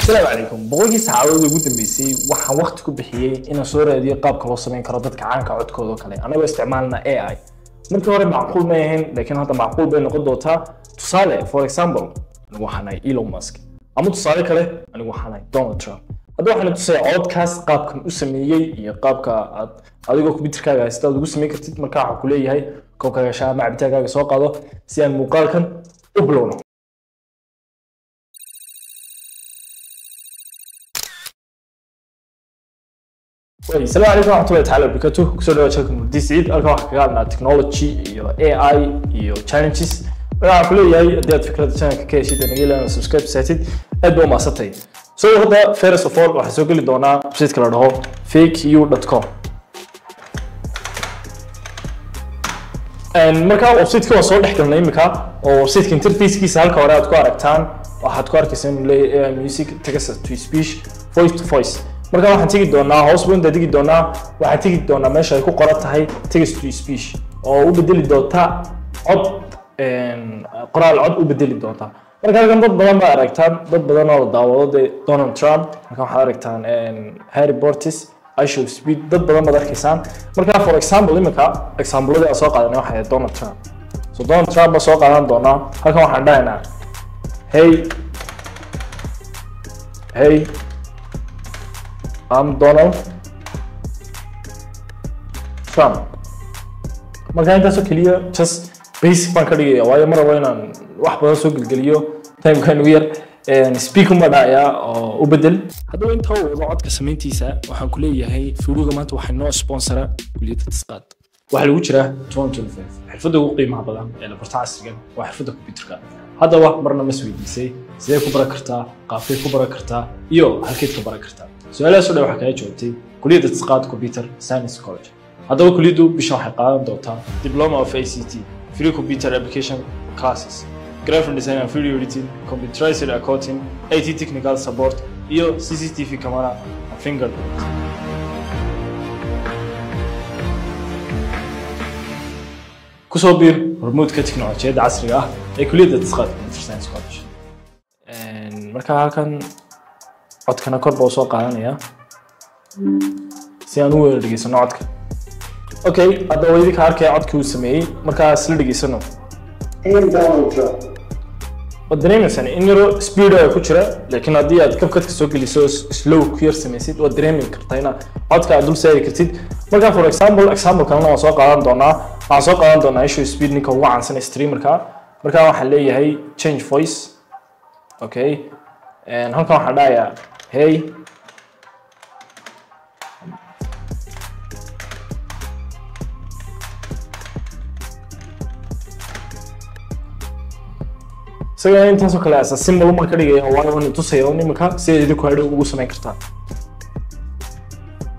Asalaamu calaykum. 100kii saacadood ugu dambeysay waxaan waqti ku bixiyey inaan soo raadiyo qaabka loo samayn karo dadka caanka codkooda oo kale, anagoo isticmaalna AI. Markii hore macquul ma ahayn, laakiin hadda macquul bay noqon doontaa. Tusaale, for example, anigu waxaan ahay Elon Musk, ama tusaale kale, anigu waxaan ahay Donald Trump. Hadda waxaan tusaya codkaas qaabkan u sameeyey iyo qaabka aad adigoo computerkaaga haysta aad ugu samayn kartid. Marka waxaan ku leeyahay koobkaaga shaah ama cabitaankaaga soo qaado si aan muuqaalkan u bilowno. Asalaamu calaykum waraxmatullahi tacaala wabarakaatuh. Kusoo dhawaad channelka Murdi Saciid. Halkan waxaan kaga hadlnaa technology iyo AI iyo challenges. Waxaan ku leeyahay haddii aad fikradda channelka ka heshid, naga ilaalin subscribe saatid. Aad baa u mahadsantahay. So hadda, first of all, waxaan soo geli doonaa website-ka la dhaho fakeu.com. Marka website-ka waan soo dhex galnay imika, oo website-ka interface-kiisa halka hore aad ku aragtaan, waxaad ku arkaysaa inuu leeyahay AI music, text to speech, voice to voice. Marka waxaan tegi doonaa hoos baan tegi doonaa, waxaan tegi doonaa meesha ay ku qoran tahay text to speech, oo u bedeli doonta cod, qoraal cod u bedeli doonta. Marka halkan dad badan baa aragtaan, dad badan oo la daawado, dee Donald Trump, halkan waxaad aragtaan Harry Portis, IShowSpeed, dad badan baad arkaysaan. Marka for example, imika example-adii aan soo qaadanay waxay ahayd Donald Trump. So Donald Trump baan soo qaadan doonaa. Halkan waxaan dhahaynaa, "Hey, hey, I'm Donald Trump." Marka intaasoo keliya, just basic baan ka dhigaya, waayo ma rabo inaan wax badan soo gelgeliyo, timekan ugu yar. Speak uma dhacayaa oo u bedel. Haddaba intaa uu wado codka samayntiisa, waxaan ku leeyahay fiidiyoga maanta waxaa noo sponsora kuliyadda Tisqaad. Waxaa lagu jiraa 2025. Xirfadda ugu qiimaha badan ee la barto casrigan waa xirfadda computerka. Haddaba marna ma isweydiisay sidee ku baran kartaa, qaabkay ku baran kartaa iyo halkeed ka baran kartaa? Su-aalahaas oo dhan waxaa kaga jawaabtay kuliyadda Tisqaad Computer Science College. Haddaba kuliyaddu bishan waxay qaadan doontaa Diploma of ICT, free computer application classes, graphic design and video editing, computerized accounting, IT technical support iyo CCTV camera and fingerprint. Kusoo biir hormuudka tiknoolajiyadda casriga ah ee kuliyadda Tisqaad Computer Science College. Marka halkan codkana kor baa soo qaadanaya si aan u wada dhegeysano codka. Okay, hadda waa idinka arkaya codkii uu sameeyey. Markaa isla dhegeysano. I'm Donald Trump. Waad dareemaysan in yaro speed ay ku jira, laakiin haddii aad CapCut-ka soo geliso, slow ku yar samaysid, waad dareemi kartaa ina codka aad dul saari kartid. Marka for example, example kalena waan soo qaadan doonaa. Waxaan soo qaadan doonaa IShowSpeed, ninka ugu caansan streamerka. Marka waxaan leeyahay change voice. Okay, halkan waxaan dhahayaa, "Hey." Isaga intaasoo kale asa symbol uma ka dhigaya, waayo waan tusaya un imika si ay idinku hadhow ugu samayn kartaa.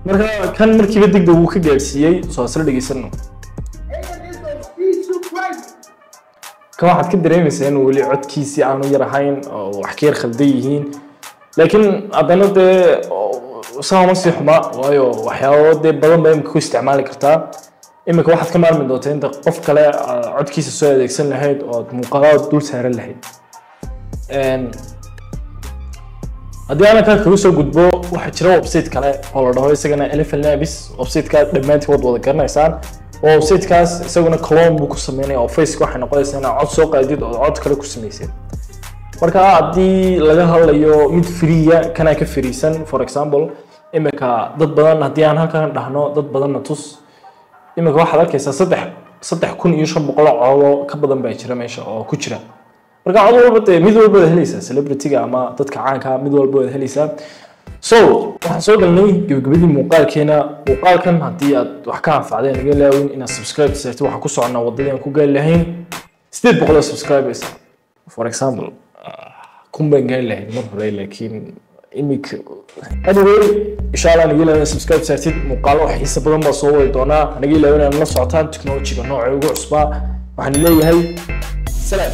Marka kan markiiba degdeg wuu ka gaadhsiiyey. Soo isla dhegeysano. Kan waxaad ka dareemaysaa inuu weli codkiisii aanu yar ahayn oo wax ka yar khaldan yihiin, laakiin haddana dee saa uma sii xuma, waayo waxyaabo dee badan ba imika ku isticmaali kartaa. Imika waxaad ka maarmi doontaa inta qof kale codkiisa soo adeegsan lahayd oo aad muuqaalada dul saaran lahayd. Haddii aan halkaa kaga soo gudbo, waxaa jira website kale oo la dhaho isagana Eleven Labs. Website-ka dhammaantiin waad wada garanaysaan, oo website-kaas isaguna clone buu ku sameynaya, oo face waxay noqonaysaa inaad cod soo qaadid oo cod kale ku samaysid. Marka haddii laga hadlayo mid free-ya, kanaa ka freesan. For example, imika dad badan haddii aan halkan dhahno dad badanna tus, imika waxaad arkaysaa 3500 oo codoo ka badan baa jira meesha oo ku jira. Marka cod walba dee mid walba waad helaysaa, celebrity-ga ama dadka caanka mid walba waad helaysaa. So waxaan soo galnay gabagabadii muuqaalkeena. Muuqaalkan haddii aad wax ka anfacday, naga ilaawin inaad subscribe saartid. Waxaan ku soconaa waddadii aan ku gaari lahayn 800 oo subscribers. For example, 1000 baan gaari lahayn mar hore, laakiin imika anyway, insha Allah naga ilaawin inaad subscribe saartid. Muuqaalo wax xiisa badan baa soo wadi doonaa. Naga ilaawin inaad la socotaan technology-ga nooca ugu cusbaa. Waxaan leeyahay salaam.